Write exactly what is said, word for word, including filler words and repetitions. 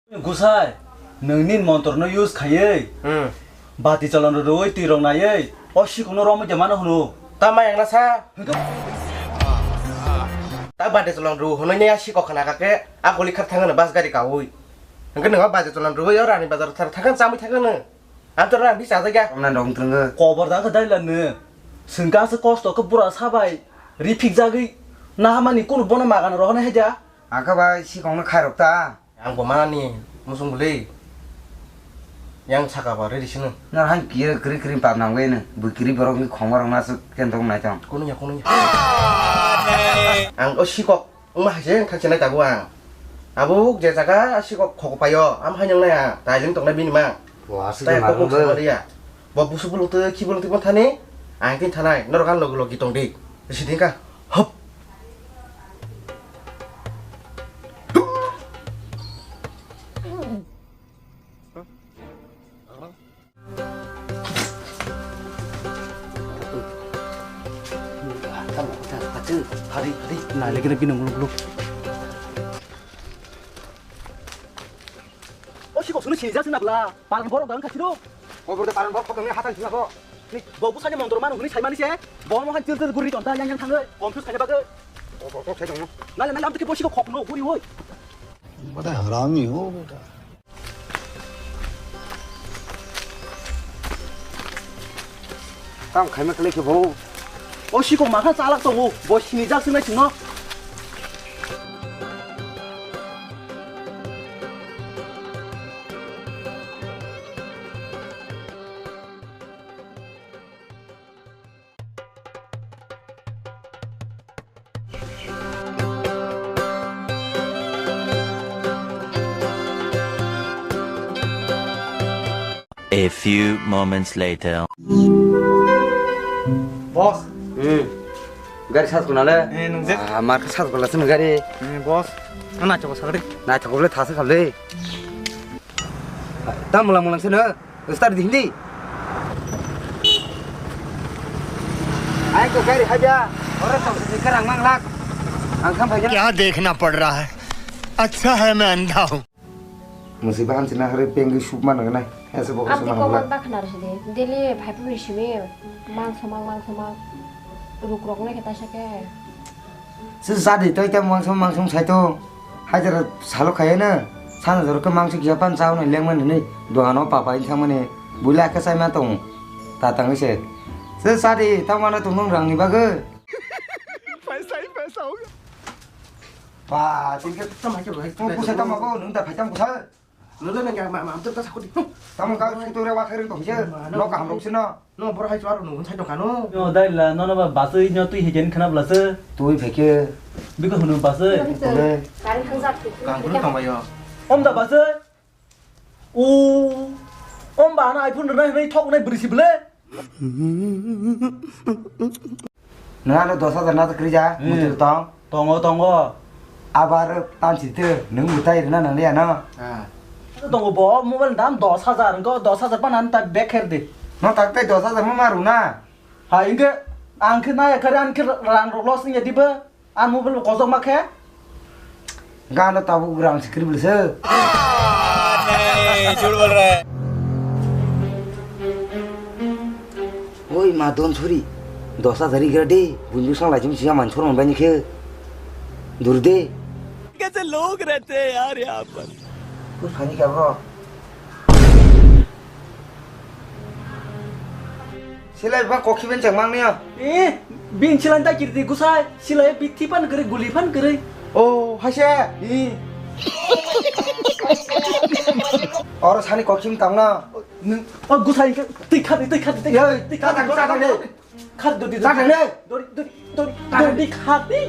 Gusai, nwng nini montor no use khaiwi, hmm, bati cholon rwui twi rok naiwi, o sikok no romwi de mano hwno. Tama yang nasa? Hwnkhe ta bati cholon rw hwnwi ne a sikok khna kha khe, a goli khar thangano bus gari kaui. Hwnkhe nwng o bati cholon rwui o rani bazar thar thangano chamwi thangano. Ang to rang bisa jaga. Omna dong twrwngo. Kobor da khe daila nw. Swngka se kosto khe bura sabai. Riphik jagwi. Nahamani kunu bono magana rohonai haja. Akhe bai sikokno khairok ta. Ang bo manani musung bwlwi. Yang saka ba ready sino. Nor han kiri kiri kiri pap nang bai nw. Bwkiri borok ni khongma rok nasuk ken dong nai tong. Kono ya, kono ya. Ang o sikok. Wngma hai se thang chenai tabuk ang. Abo je jaga sikok khok paio, am hai nang nai ang, tailing tongnai bini mang. Bo aswk tei kok mung sabo liya. Bo busu bulung tei khi bulung tei thani, ang tin thanai, norok ang logi logi tong di. Siding ka, hop. Hari, hari. Nai lagi lagi nunggu, nunggu. O sikok sunu sini jasin abla. Paran borok dang kasiro. O borok paran borok khokang ni hatang sini ko. Ni bo busani montor manu huni saimani se. Bo mo han chil chil guri tonta yang yang thangoi. Confuse khaina bagoi. O borok sai dong. Nai nai lam tiki bo sikok khokno guri oi. Bada harami ho beta. Tam khaima kle khe bo. O sikok makha chalak tongo, bo sini jak sinai sino. A few moments later. Boss. Hmm. Gari sas kuna le? Eh, nung je? Ah, mar ka sas gula sini gari. Hmm, boss. Ana coba sagri. Nai thok le thasa kable. Tam mulang mulang sini. Start di hindi. Ayo ke gari haja. Orang tak sekarang manglak. Angkam haja. क्या देखना पड़ रहा है? अच्छा है मैं अंधा हूँ। Musiba hamsi na hari pengki sup mana kena. Ese pokok Abdi sama kokon hula. Tak khna risi de. Deli bhai puri simi. Mang somang mang somang. Ruk rok na kita sake. Se jadi toi ta mangsong mangsong sai to. Hajar salo khaya na. Sana jor ke mangsong kisa pan sao na leng man ni. Dohano papa in thang mani. Bula ke sai ma tong. Ta tang se. Se jadi ta mana tong nong rang ni bagai. Paisa hi paisa hoga. Ba, tin ke tam hai ke bhai. Ko pusa tam ko nung ta phai tam pusa. Nolo nang ma ma amtur ta sakudi. Tamo ka sutu re wa kharing tong je. No kaham rok sino. No bor hai chuar no sai tong kano. No dai la no no ba basui no tui hejen khana bla se. Tui pheke. Biko hunu basui. Tole. Kang bru tong bayo. Om da basui. U. Om ba na iPhone rna hwnwi thok nai brisi ble. Nang ano dos hajar na kwrwi ja, hmm, muitu tong. Tongo, tongo. Abar tamsi te, nwng mwtai rwna nang liya no? Ah. Tongo bo, mobile dam dos hajar, wngkha dos hajar pana ta bag kher di. No tak tei dos hajar mo ma rwna. Ha, ingke ang khe naya kare, ang khe rang rok loss wngya diba? Ang mobile bo kosok ma khe? Gana tabuk rang sikri bwlwse. नहीं, झूठ बोल रहा है। Oi ma don suri, dos hajar igra de, bunju sang lajim siya man chor man bani khe. Dur de. कैसे लोग रहते हैं यार यहाँ पर। Ko sani ka bro. Silai ba kokhi ben chang mang niya. Eh, bin silai ta kirti gusai, silai bithi pan kere, guli pan kere. Oh, haise. Eh. Oro sani kokhi tang na. Nung, oh, gusai ke, tik khati, tik khati, tik khati, tik khati. Khati, dodi, dodi. Dodi, dodi, dodi, dodi, khati.